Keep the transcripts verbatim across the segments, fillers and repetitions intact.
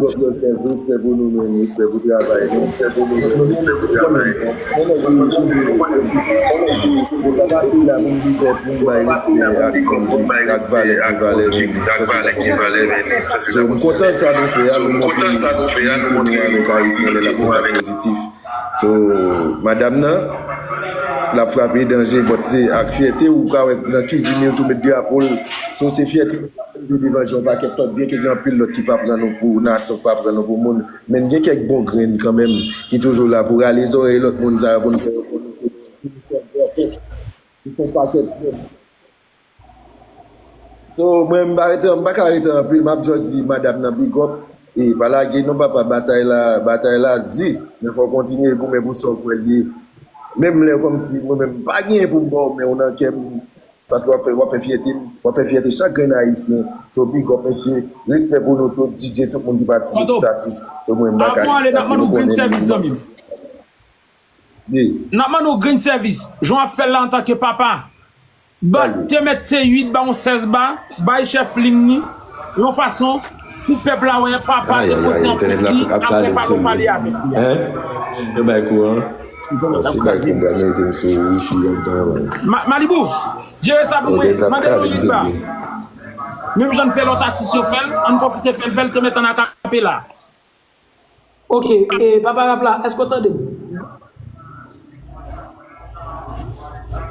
Lòt lòt fè respè pou nou menm, respè pou travay nou. Respè pou nou menm, respè pou travay nou. Mwen nèg yo, yo, yo, yo pa pase la pou m big up, pou m bay respè ak konjik, ak valè ki valè menm. Sa se pa konsa. So, m kontan sa nou fè a, nou montre nou ayisyen lè n ap fè sa pozitif. So, madanm nan, l ap frape danje, but se ak fyète ou ka wè nan kizin yo tou met drapo l. So, se fyète de devan je yon pakèt lòt, byenke gen anpil lòt ki pa pran nou pou nasyon, ki pa pran nou pou moun, men gen kèk bon grenn kanmenm ki toujou la pou rale zòrèy lòt moun sa yo pou n fè yo konnen ke nou se yon pakèt grenn. So, mwen, m pa rete, m pa ka rete anpil, m ap just di madanm nan big up, e pa lage non papa, batay la, batay la di, men fò w kontinye goumen pou sa w kwè l ye. Menm lè kòmsi mwen menm m pa genyen pou m ba w, men w nan kè m, paske w ap fè, w ap fè fyète m, w ap fè fyète chak grenn ayisyen. So, big up, mesye. Respè pou nou tout, D J, tout moun ki patisipe, tout atis. So, mwen, m pa ka, paske nou konnen m. N ap mande w grenn sèvis, jan w ap fè l la antanke papa. Ba, te mèt se uit ba yon sèz ba, bay chèf lim ni, yon fason pou pèp la wè papa te poze an pèp li, apre pa nou pale avèk li. Hein? Yo bay kou, hein? Bon, se bagay pou m pral merite m sou wifi anndan, man. Ma-, Malibu, jere sa pou mwen, mande nou uit ba. Menm jan n fè lòt atis yo fè l, ann pwofite fè l, fè l te mèt an akapela. Ok, e, papa rap la, èske w tande m?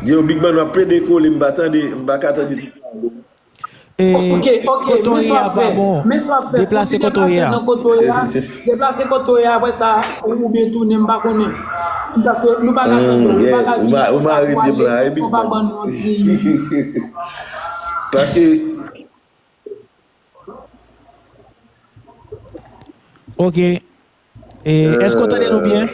Yo, Big Man, w ap plede kole, m pa tande, m pa ka tande. E, ok, ok, kote w ye a pa bon. Deplase kote w ye a. Deplase kote w ye a, apre sa, oubyen tounen, m pa konnen. Paske nou pa ka tande, nou pa ka di konsa pou ale, fò pa ban nou yon ti. Paske Ok. E, èske w tande nou byen?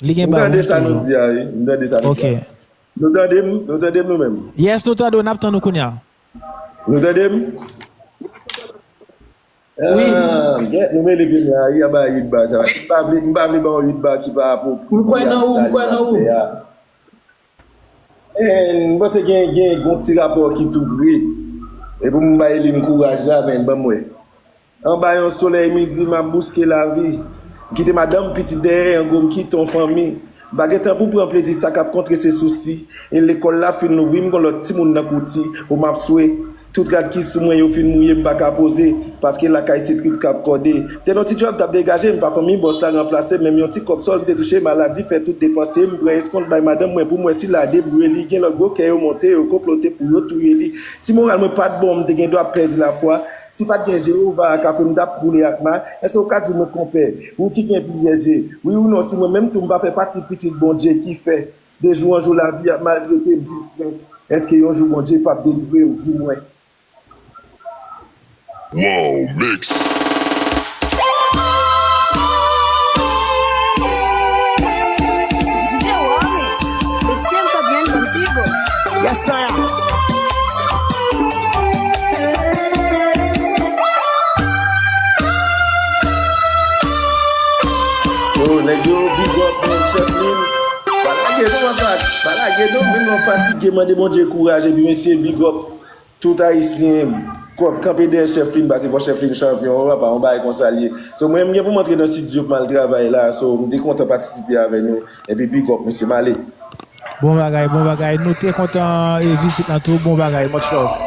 Li gen bawon toujou. M tande sa nou di a, wi. M tande sa nou di a. Ok. Nou tande m? Nou tande m nou menm? Yes, nou tande w. N ap tann ou kounye a. Nou tande m? Wi. Ah, nou mele kounye a, wi, anba uit ba sa. M pa vle, m pa vle ba w uit ba ki pa apwopriye. M kwè nan ou, m kwè nan ou. Men, m panse gen, gen, gen yon ti rapò ki tou pre. E pou m bay li m kouraj la, men, ban m wè. Anba yon solèy midi, m ap bouske lavi. M kite madanm, pitit dèyè, an gwo, m kite yon fanmi. M pa gen tan pou pran plezi, sa k ap kontre se sousi. E lekòl la fin louvri, m gon lòt timoun nan kouti. Pou m ap swe. Tout rad ki sou mwen yo fin mouye, m pa ka poze, paske lakay se trip k ap kòde. Te nan ti djòb t ap degaje m, pa fanmi bòs la ranplase m, menm yon ti kòb sòl m te touche, maladi fè tout depanse, m pran eskont bay madanm mwen pou m wè si l a debouye li, gen lòt gwo kè yo monte, yo konplote pou yo touye li. Si moral mwen pa t bon, m te gen dwa pèdi lafwa. Si pa t gen Jewova ak afè m t ap koule ak ma, èske w ka di mwen konpè, ou ki gen plizyè je, wi ou non, si mwen menm tou m pa fè pati pitit Bondye ki fè. De jou an jou lavi ap maltrete m, di frè, èske yon jou Bondye p ap delivre w, di mwen? Wow, mix. Yes, sir. Yo, nèg yo, big up, man, chèf li. Pa lage non, papa. Pa lage non, men nou fatige, mande Bondye kouraj, epi mesye, big up. Tout ayisyen, k-, kanpe dèyè chèf li, paske fò chèf li chanpyon, papa, yon bagay konsa l ye. So, mwen, m gen pou m antre nan estidyo pou m al travay la, so, m te kontan patisipe avè nou, epi big up, mesye, m ale. Bon bagay, bon bagay. Nou te kontan, e, vizit lan tou, bon bagay, much love.